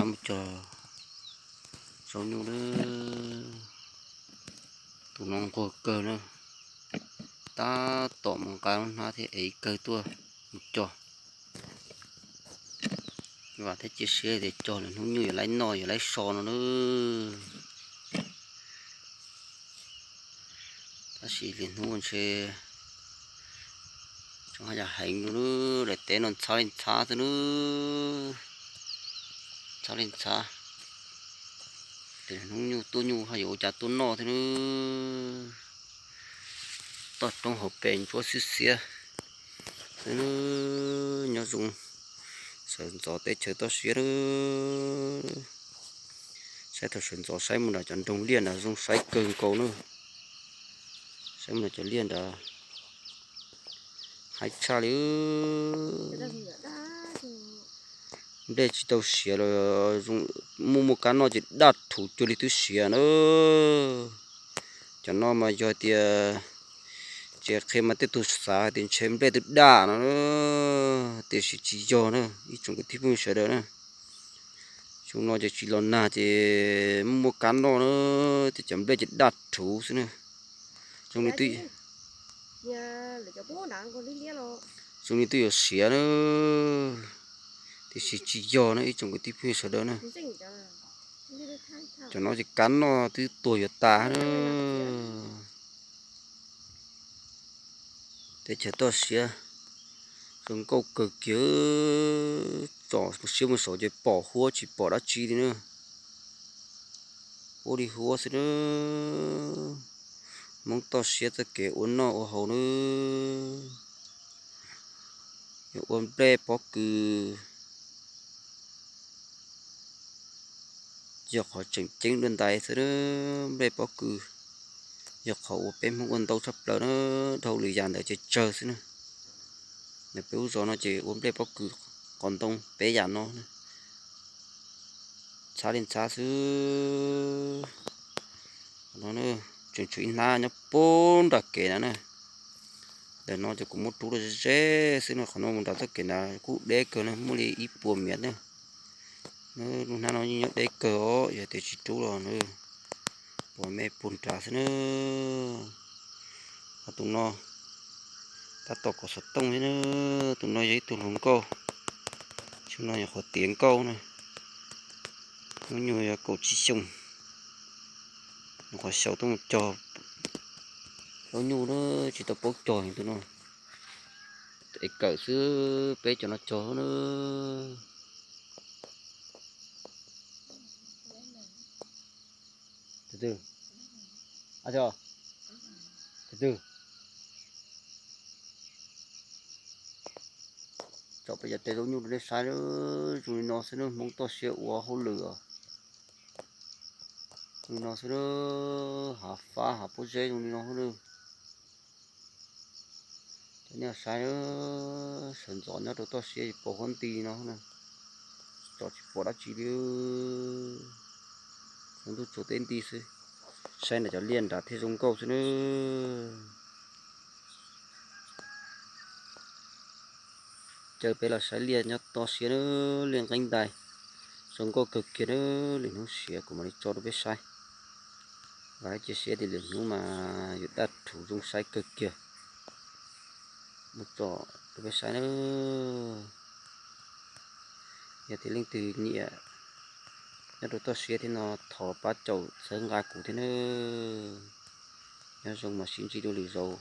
Mus cog zaub nyuj na, tus no nquag kawg na, tab tom mus nqa lub hnab thiab ev kawg tuaj mus cog. Vam thiab cia siab tias cog lwm hnub nyuj yuav laib noj yuav laib so no na. Tab sis lwm hnub ntshe tsoom haj yam heev no na, daim teb no ntxhab li ntxhab xwb na, ntxhab li ntxhab. Ces hnub nyuj tuaj nyuj haj yuav ua cas tuaj noj thiab na. Toj roob hauv pes ntsuab xiab xiab xwb na, nyob zoo sawv ntxov teb chaws toj siab na. Saib thaum sawv ntxov saib mus nram cov nroog liaj nrad zoo saib kawg nkaus na. Saib mus nram cov liaj nrad haib tshaj li. Nplej tsis tau siav los muaj muaj kab noj ces daj rhuv cuag li twb siav na. Cov no mas yog tias tsis qhia mas tej tug xav tias ntshe nplej twb daj no, tiam sis tsis yog na ib tsoom kwv tij phooj ywg sawv daws na. Xyoo no ces tsis los nag ces muaj muaj kab noj na, ces cov nplej ces daj rhuv xwb na. Zoo li twb, zoo li twb yuav siav na, tiam sis tsis yog na ib tsoom kwv tij phooj ywg sawv daws na. Cov no ces kab noj twb tuag yuav tas na. Teb chaws toj siab zoo nkauj kawg kiag, tsom siab mus saud ces pom huab tsis pom dab tsi li na. Huab li huab xwb na. Hmoob toj siab txoj kev ua noj ua haus na, yog ua nplej pob kws yog qhov tseem ceeb dua ntais xwb na. Nplej pob kws yog qhov uas peb Hmoob ua ntau tshaj plaws na, dhau lwm yam ntawd ces tsawg xwb na. Ntawm peb lub zos no ces ua nplej pob kws qos ntoo peb yam no na. Ntxhab li ntxhab xwb. No tseem tshuav ib hnab nyob puag nram kev na na. Ntawm no ces kuv muab rub los ze ze xwb no, qhov no mus nram txoj kev na kuj deb kawg na, muaj li ib puas mev na. Lub hnab no yeej nyob deb kawg os, yog tias tsis rub los na, puas me puag nrad xwb na. Ho tus no tab tom kom xov tooj thiab na. Tus no yog ib tug hluas nkauj, xyoo no nyuam qhuav tiav nkauj na, hnub nyoog yog kaum tsib xyoo. Nyuam qhuav xyaum tuaj mus cog zaub nyuj na, tsis tau paub cog tus no. Es kawm xwb, peb cov no cog na. Tus twg? Tus twg? Tsom peb cov teb zaub nyuj rau nej saib, zoo li no xwb na, Hmoob toj siab ua hauj lwm os. Zoo li no xwb na, hav fab hav pob zeb zoo li no xwb na. Cov nej saib, sawv ntxov nyob rau toj siab pom huab nti no na, tsom tsis pom dab tsi li. Tsaus ntuj tsaus teb nti xwb, saib nram cov liaj nrad thiaj zoo nkauj xwb na. Caw peb los saib liaj nyob toj siab na, liaj nqeeb ntais zoo nkauj kawg kiag na. Lwm hnub siav kuv mam li tso rau peb saib. Vam cia siab tias lwm hnub mas yuav daj rhuv zoo saib kawg kiag. Mus tsom rau peb saib na. Yog tias leej twg nyiam nyob rau toj siab thiab no thov pab caum txhawb nqa kuv thiab na. Nyob zoo mas sib ntsib dua lwm zaus.